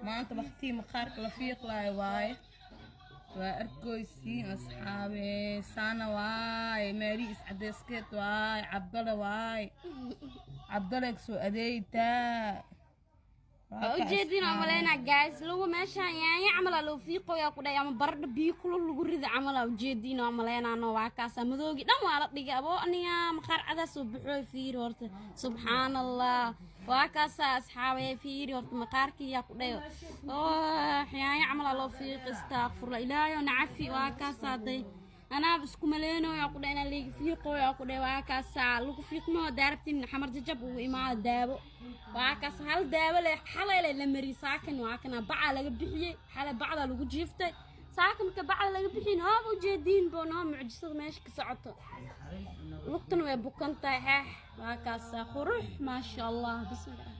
Maanta waqtii maqaarka la fiiqlaayo waaye. Waa arkoysiin, asxaabe. Saana waaye, maari is cadeyskeed waaye, Cabdale waaye, Cabdale soo adeeytaa. Waa ujeedin oo malaynaa, guys. Lagu meeshaan yaanya camal aa loo fiiqoyaa ku dhahay, ama baradho biyo kulul lagu rida camal aa ujeedin oo maleynaano. Waa kaasa, madoogi dhan waa la dhigay. Aboo, aniga maqaar cadaas soo baxooy. Fiiri horta, subxaan Allah, waa kaasa, asxaabe. Fiiri horta maqaarkiyaa ku dhayo oo yaanya camal aa loo fiiqi. Astaaqfurla, Ilaahayo nacafi. Waa kaasa day, anaaba isku maleynayo ku dhahay inaan liiga fiiqooyo ku dhahay. Waa kaasaa, lagu fiiqmo. Daarabtin Xamar Jajab ugu imaada. Daawo waa kaas, hal daawo leh xalay la mariyay. Saakan waa kana, bacaa laga bixiyey xalay, bacdaa lagu jiiftay. Saaka marka bacda laga bixiyin, hooba ujeediin bo noo mucjisada meesha ka socoto. Lugtan way bukan tahay. Xeex, waa kaasaa, qurux, maasha Allah, bismillah.